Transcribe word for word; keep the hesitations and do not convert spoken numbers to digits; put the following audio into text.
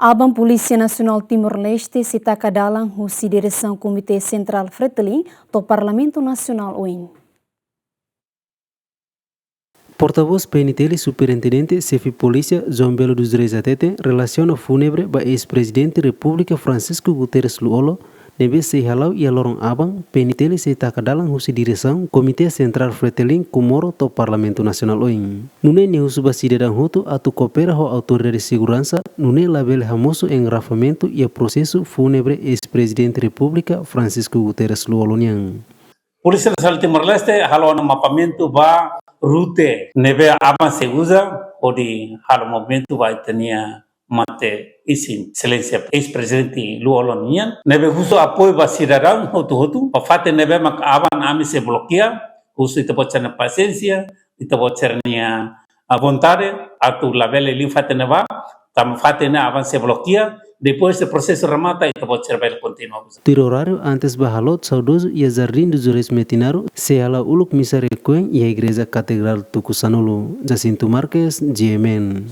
Aban Polísia Nasionál Timor-Leste sei taka dalan husi diresaun Komité Sentrál Fretilin to'o Parlamentu Nasionál oin. Portavós P N T L Superintendente Xefe Polísia João Belo dos Reis hateten relasiona fúnebre ba eis-Prezidente Repúblika Francisco Guterres Lú-Olo ne'ebé sei hala'o iha loron aban, P N T L sei taka dalan husi diresaun Komité Sentrál Fretilin Comoro to'o Parlamentu Nasionál oin. Nune'e nia husu ba sidadaun hotu atu koopera ho autoridade seguransa, nune'e labele hamosu engarrafamentu iha prosesu fúnebre eis-Prezidente Repúblika Francisco Guterres Lú-Olo nian. Polísia Nasionál Timor-Leste halo ona mapamentu ba rute ne'ebé aban sei uza hodi halo movimentu ba ita-nia mate isin, Exelénsia eis-Prezidente Lú-Olo nian, ne'ebé husu apoiu ba sidadaun hotu-hotu, ba fatin ne'ebé mak aban ami sei blokia, husu ita-boot sira-nia pasiénsia, ita-boot sira-nia, ah, vontade, atu labele liu fatin ne'ebá, tanba fatin ne'e aban sei blokia, depois de prosesu remata, ita-boot sira bele kontinua uza. Tuir oráriu antes ba haloot saudozu iha Jardim dos Reis Metinaro, sei hala'o uluk misa rekuém iha Igreja Katedrál Tucusanulu. Jacinto Marques, G M N.